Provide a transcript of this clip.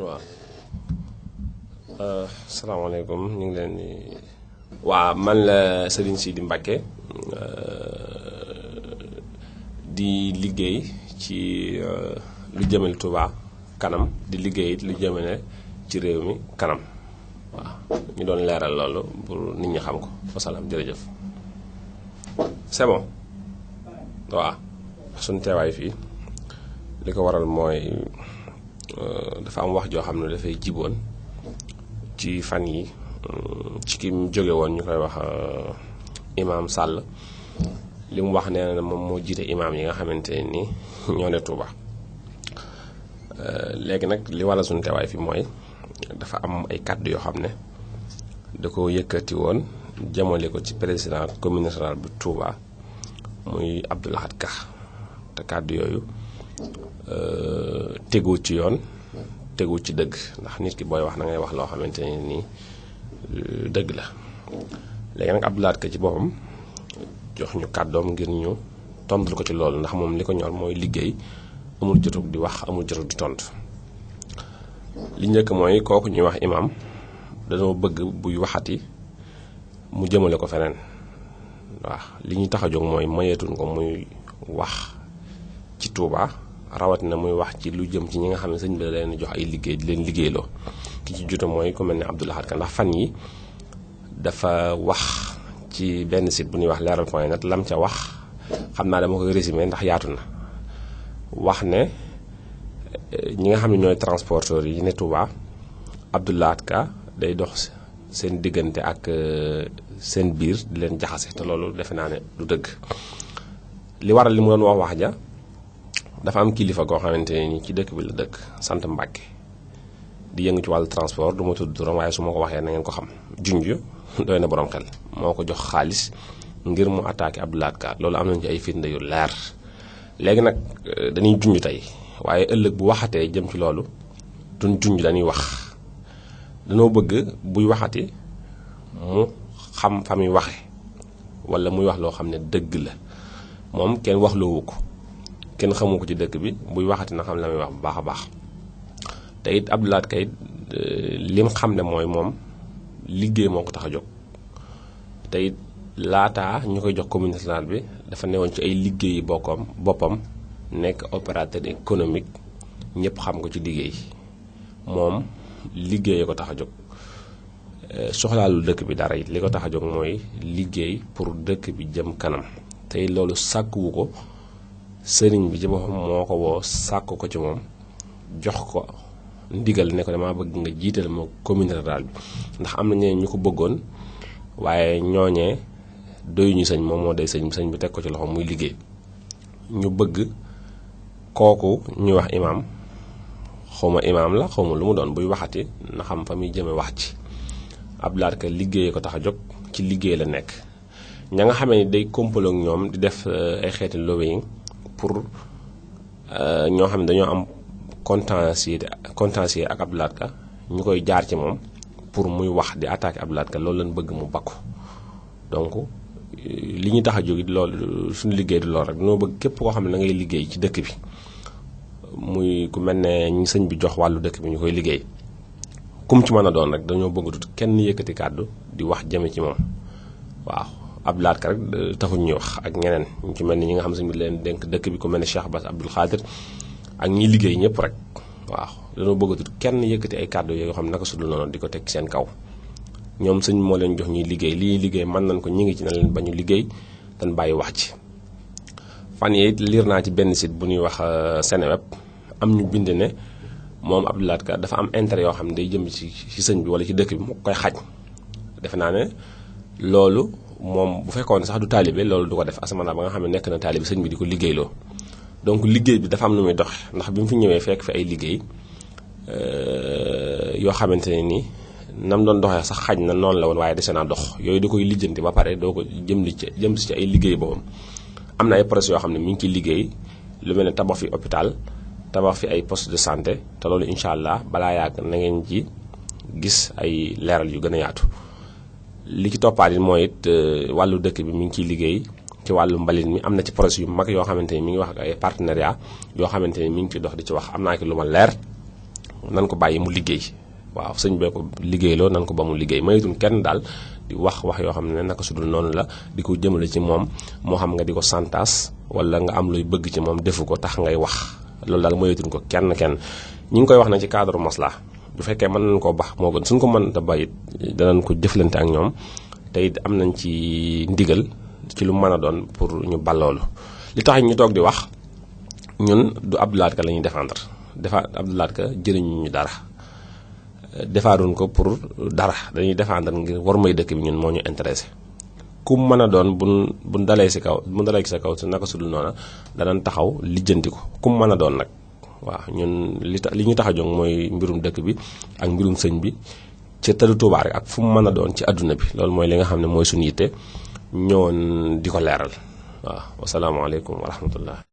waaw salaamaaleykum ñu ngi leen di waaw man la Serigne Sidi Mbacké di liggéey ci lu jëmale Touba kanam di liggéey it lu jëmale ci réew mi kanam waaw ñu doon leeral loolu pour nit ñi xam ko wasalaam jërëjëf c'est bon waaw suñu teewaay fii li ko waral mooy dafa am wax joo xam ne dafay jiboon ci fan yi ci ki mu jóge woon ñu koy wax Imam Sall li mu wax nee na moom moo jiite imam yi nga xamante ni ñoo ne Touba léegi nag li waral suñu teewaay fi mooy dafa am ay kàddu yoo xam ne da ko yëkkati woon jamale ko ci président commune rurale bu Touba muy Abdou Lahad Ka te kàddu yooyu tegu ci yoon tegu ci dëgg ndax nit ki booy wax na ngay wax loo xamante ne nii dëgg la léegi nag Abdou Lahad Ka ci boppam jox ñu kàddoom ngir ñu tontul ko ci loolu ndax moom li ko ñor mooy liggéey amul jotug di wax amul jotug di tontu li njëkk mooy kooku ñuy wax imam dañoo bëgg buy waxati mu jëmale ko feneen waaw li ñuy tax a jóg mooy mayeetuñ ko muy wax ci Touba rawatina muy wax ci lu jëm ci ñi nga xam ne sëñ bi da leen jox ay liggéey di leen liggéeyloo ki ci jote mooy ku mel ne Abdou Lahad Ka ndax fan yi dafa wax ci benn site bu ñuy wax leeral.net lam ca wax xam naa dama koy résumé ndax yaatu na wax ne ñi nga xam ne ñooy transporteurs yi ne Touba Abdou Lahad Ka day dox seen diggante ak seen biir di leen jaxase te loolu defe naa ne du dëgg li waral li mu doon wax ja dafa am kilifa goo xamante ni ci dëkk bi la dëkk sant Mbàkke di yëngu ci wàllu transport du ma tudd turam waaye su ma ko waxee na ngeen ko xam junj doy na borom xel moo ko jox xaalis ngir mu attaqué Abdou Lahad Ka loolu am nañu ci ay firnde yu leer léegi nag dañuy junj tey waaye ëllëg bu waxatee jëm ci loolu duñ junj dañuy wax dañoo bëgg buy waxati mu xam fa muy waxe wala muy wax loo xam ne dëgg la moom kenn wax loowu ko kenn xamu ko ci dëkk bi buy waxati na xam la muy wax bu baax a baax te it Abdou Lahad Ka it lim xam ne mooy moom liggéey moo ko tax a jóg te it laataa ñu koy jox commune rurale bi dafa newoon ci ay liggéeyi boppam nekk opérateur économique ñëpp xam ko ci liggéey moom liggéey ko tax a jóg soxlaalu dëkk bi dara it li ko tax a jóg mooy liggéey pour dëkk bi jëm kanam te it loolu sàkkuwu ko sëriñ bi ci boppam moo ko woo sàkku ko ci moom jox ko ndigal ne ko dama bëgg nga jiital ma commune rurale bi ndax am na ñeneen ñu ko bëggoon waaye ñooñee doyuñu sëñ moom moo day sëñ bi teg ko ci loxo muy liggéey ñu bëgg kooku ñuy wax imam xawma imam la xawma lu mu doon buy waxati na xam fa muy jëme wax ci Abdou Lahad Ka liggéey ko tax a jóg ci liggéey la nekk ña nga xamee ni day kompaloo ak ñoom di def ay xeeti lobbying pour ñoo xam ne dañoo am contentieux ak Abdou Lahad Ka ñu koy jaar ci moom pour muy wax di attaquer Abdou Lahad Ka loolu lañ bëgg mu bakku donc li ñu tax a jóg loolu suñu liggéey di lool rek dañoo bëgg képp koo xam ne da ngay liggéey ci dëkk bi muy ku mel ne ñi sëñ bi jox wàllu dëkk bi ñu koy liggéey kum ci mën a doon rek dañoo bëgg tut kenn yëkkati kàddu di wax jëme ci moom waaw Abdou Lahad Ka rek taxuñ ñuy wax ak ñeneen ñu ci mel ni ñi nga xam sëñ bi leen dénk dëkk bi ku mel ne Cheikh Bass Abdoul Khadir ak ñiy liggéey ñëpp rek waaw dañoo bëgg tut kenn yëkkati ay kàddu yoo xam ne naka sudul noonu di ko teg seen kaw ñoom sëñ moo leen jox ñuy liggéey lii liggéey mën nañ ko ñi ngi ci na leen ba ñu liggéey dañ bàyyi wax ci fan yii liir naa ci benn site bu ñuy wax Seneweb am ñu bind ne moom Abdou Lahad Ka dafa am intérêt yoo xam ne day jëm ci sëñ bi wala ci dëkk bi mu koy xaj defe naa ne loolu moom bu fekkoon sax du taalibe loolu du ko def asamana ba nga xam ne nekk na taalibe sëñ bi di ko liggéeyloo donc liggéey bi dafa am nu muy doxe ndax bi mu fi ñëwee fekk fi ay liggéey yoo xamante ne nii nam doon doxee sax xaj na noonu la woon waaye dese naa dox yooyu da koy lijjanti ba pare doo ko jëm si ci ay liggéey boppam am na ay projets yoo xam ne mi ngi ciy liggéey lu mel ne tabax fi hôpital tabax fi ay poste de santé te loolu incha allah balaa yàgg na ngeen ci gis ay leeral yu gën a yaatu li ci toppaat it mooy it wàllu dëkk bi mi ngi ciy liggéey ci wàllu mbalit mi am na ci projet yu mag yoo xamante ni mi ngi wax ak ay partenariat yoo xamante ni mi ngi ci dox di ci wax am naa ki lu ma leer nan ko bàyyi mu liggéey waaw sëñ bee ko liggéeyloo nan ko ba mu liggéey mayituñ kenn daal di wax yoo xam ne naka sudul noonu la di ko jëmale ci moom moo xam nga di ko santaas wala nga am luy bëgg ci moom defu ko tax ngay wax loolu daal mayituñ ko kenn ñi ngi koy wax na ci cadre maslaa bu fekkee mën nañ koo bax moo gën suñ ko mën ta bayit danañ ko jëflante ak ñoom te it am nañ ci ndigal ci lu mën a doon pour ñu balloolu li tax ñu toog di wax ñun du Abdou Lahad Ka la ñuy défendre Abdou Lahad Ka jëriñu ñu dara defaaruñ ko pour dara dañuy défendre ngir war may dëkk bi ñun moo ñu intéressé ku mën a doon buñ dalee si kaw bu dalee ci sa kaw si naka sudul noona danañ taxaw lijjanti ko ku mën a doon nag waaw ñun li ñu tax a jóg mooy mbirum dëkk bi ak mbirum sëñ bi ca tëdd Tuubaa rek ak fu mu mën a doon ci àdduna bi loolu mooy li nga xam ne mooy suñu yitte ñoon di ko leeral waaw wasalaamaaleykum wa rahmatullah